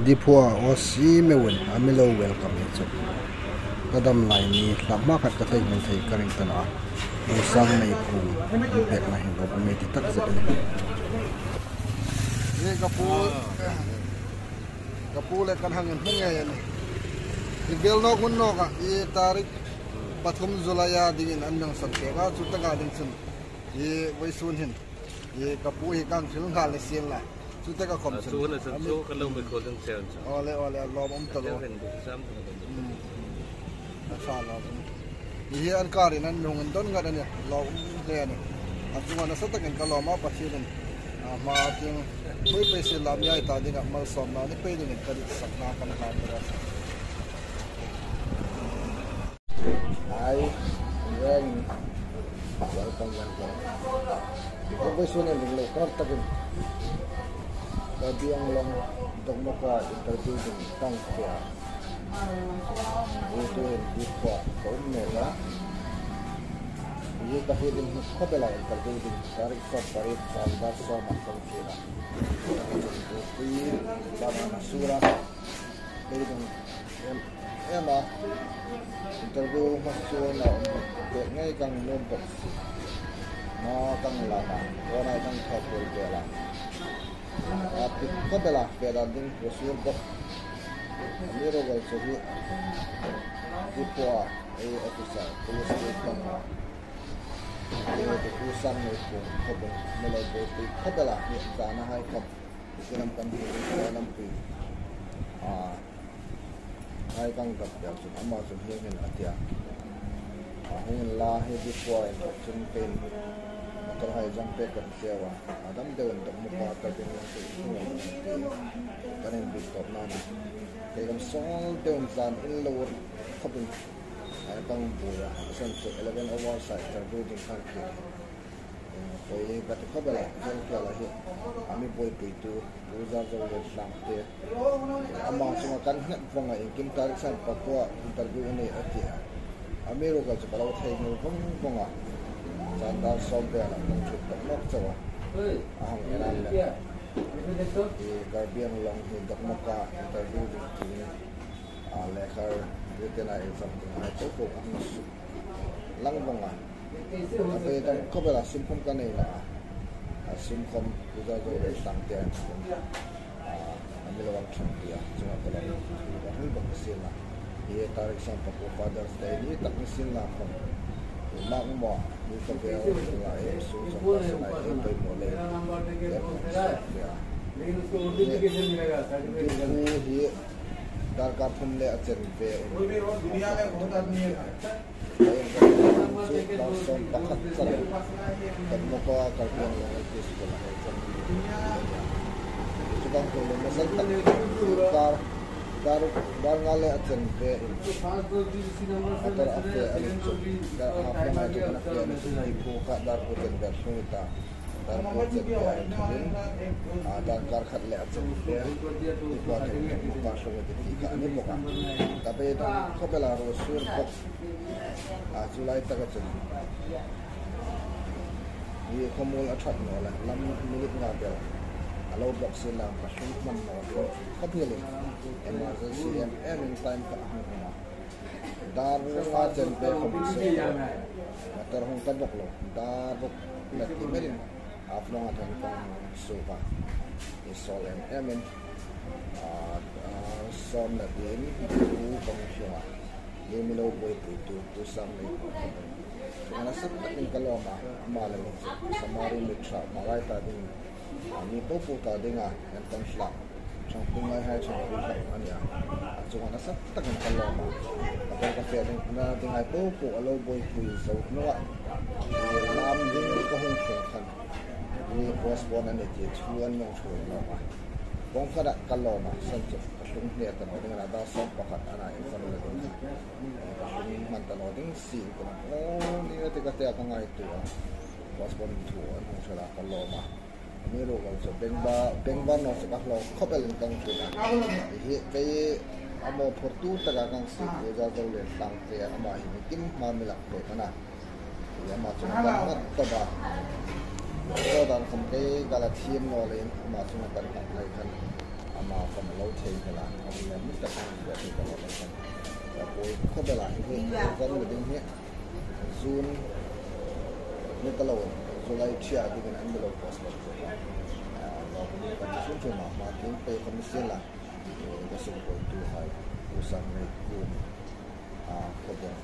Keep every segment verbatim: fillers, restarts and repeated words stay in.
Diphua Aussie meuin a mi lo welcome hi chu. Ka dam lai ni hlak hma khat ka thei hmun thei ka ring ta naw a. Pu Sangneiphun pekna hin lo um ei ti tak zet a nih. Hi ka pu, ka pu le kan hang inhmu ngei a nih. Hi bel nawk hun nawk a, hi tarik pathum July a dingin an mi hang san pek a, chu taka ding chun. Hi vawisun hin. Hi ka pu hi kan hril nghal ni sien la. Chu taka khom chun. Chu hun a chun chu kan lo mi khawl ding chen chu. Awle, awle, lawmum ta lo. Leo hen bu sam ta lo. Hmm. A sa lawmum. Hi hi an karin an mi hung indon ngat a nih. Lawmum hle a nih. A chunga nasa takin ka lawm a, Pathienin a hma tieng pui pui sien la mi ei ta dinga malsawmna ni pei dingin ka ditsakna kan hlan ta. Hi, Ren. Welcome, welcome. Before we soon ending, lo kar takin. Karbi Anglong, Dokmoka interview ding tang tia. Wu tu en di kwa, ka um ne la. Wu ka hi ding khop el a interview ding, tarik sawm pariet, July sawm a tang tia. Wu tu en, banana sura. Kei ding, em, em a. Interview hma chu na um pek ngei kang nuom bok si. Ma kang la na, ko na kang kha ko pe la. A pi ko pe la, pe la ding ko sur bok. Amiruokchu hi. Diphua, ei officer, police station a. Ei, Pu Sangneiphun, ko bok, mi lo pe pi ko pe la, ni zana hai ko. Sinam kan hi, sinam pi. A, hai kang kap piak chun, ama chun hieng hin a tia. A, hieng la hi Diphua in chun pen. Motor hai jang pek kan cheu a. A dam deuin Dokmoka ka ding lang chu hung a ti. Kan inbiek tawpna ni. Kei kan sawl deuin zan in lo khawpin. Hai kang buoia. A san chu eleven hours a interview ding khan khi. Kei ka ti khawp el a, Zalkhel a hi, a mi buoipuitu, Pu Zazole Tlangte. Ama chunga kan nghet vong a, iengkim tarik sawm pakua interview a nei a ti a. Amiruokchu ka lo theinghil vong vong a. Zan dar sawm vel a kan ṭhut tak nawk chau a. A hang en a le. Hi Karbi Anglong hi Dokmoka interview ding tiin. A, lekha written a exam ding hai chu ko ka hung suk lang vong a. A pe dam khawp el a, sum khom ka nei naw a. A, sum khom Pu Zazole Tlangte an sum. A, a mi lo ang chang tia, chunga ka lo thu ka hril bok ka sien a. Hi tarik sawm pakua Father's Day ni tak ni sien la khom. Hi mak maw, ni ka vel la em su sawm ka sien a, em pei maw le. Em ka sawm tia. Hi, hi, hi, Darkar thum le a chen ve. Chu darkar sawm pakhat char. Kan mo pa Karbi Anglong L P School a hei chen. Chu bang ko le masal tak. Dar, dar, dar nga le a chen ve. A tar a fe a ni chu. Dar a fe a ni chu, kan a fe a ni chu. Hi pu ka dar ko chen ve hlung ta. Dar ko chen ve a ni chu. A darkar khat le a chen ve. Hi pa chen ve. Ka hlung ti ti ka ni mo ka. Ka be ta ko be la ro sur ko. A chu lai taka chun hi khawmuol a ṭhat naw le lam minute nga vel a lo block si lang ka hlung hman naw ding khawp ngelin emergency em em in time ka hung um a. Dar nga chen pe khawm se motor hung ta bawk lo dar bawk na ti melin a flong a thang ka hung suok a. I sawl em em in a, a, sawm na tin u ka hung suok a. Hi mi lo buoipuitu, Pu Sangneiphun. Nasa takin ka lawm a, ama le mi chu, Samari mi ṭha, malai ta ding, a mi popo ta dinga, an kan hlak. Ṭhangpui ngai hai ṭhangpui hlak a nia. A chunga nasa takin ka lawm a. A ber ka fe ding, na ding hai popo a lo buoipui zo naw a. Lam ding ka hung hril khan. Hi postpone a ni ti thu an mi hung hril naw a. Kawng khata ka lawm a, san chu ka hlung hne ta naw ding a na, dar sawm pakhat a na exam la ding. Ka hlung hman ta naw ding si ka na. Aw, ni na ti ka tia ka ngaituo a. Postpone thu an hung hril a ka lawm a. Amiruokchu bengvar, bengvar naw chu ka hlawk khawp elin ka hung hril a. Hi kei a mawphurtu taka ka hung si, Pu Zazole Tlangte ama hi mi kim hma mi lak pek a na. Hi ama chunga kan nghat tawp a. Saw dan khom kei ka la thiem naw leiin ama chunga kan nghat lai khan ama khom Lo thei ka la, a le mun ta kan ka thei ka lo la kan. Ka poi khop el a hi, kan lo ding hi. June ni ta lo, July thia dingin an lo post lo. Ah, lo ka ti sun thei ma, ma kin pe ka mi sien la. Ka suk ko tu hai, u sang nei ku. A, khawbawng.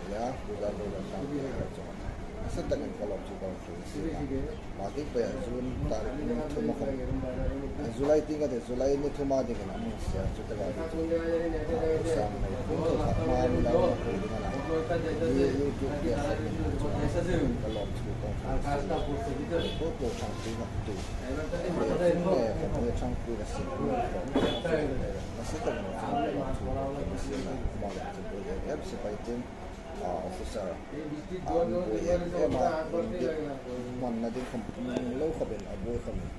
Ia, Pu Zan Roland tang te hai chuong. Nasa takin ka lawm chu ka hung hril si a. Ma tik pei a June tarik ni thum a khawm. A, July tieng a ti, July ni thum a dingin a mi sia chu taka ti chu. A, Pu Sang nei pu chu kha ma ni la ma pu ding a na. Ni YouTube te a kha ni chu. Ka lawm chu ka hung hril si a. Ko ko thang tu na tu. Ko ko thang tu na si. Nasa takin ka lawm chu ka hung hril si a. Ma lawm chu ko ko. Em si pai tin. A, officer, a, an buoi em em a, hmanna ding khawm lo khawpin a buoi khawmin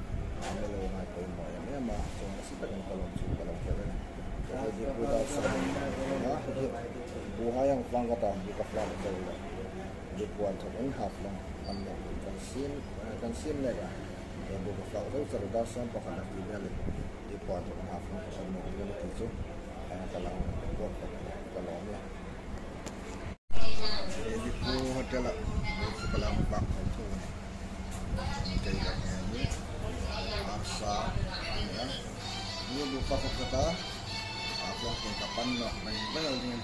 a mi lo ngai pawimawh em em a, chuong nasa takin ka lawm chu ka lawm hril a nih. Ka hei di pui dau sa a, hi buhai ang fang ka ta, hi ka fang ka ta le. Di puan thawk in Haflong an nek kan siem, kan siem nek a. Hi bu ka fang zo char da san pakhat a ti vel. Di puan thawk in Haflong an nek kan ti chu. Ka lang report ka lawm a nih. Di pu hotel a, di pu kalam bak hong thu ni. Kei ka nge ni, arsa, ni a. Ni bu ka khop ka ta, a, puang kei ka pan nawk beng beng ni.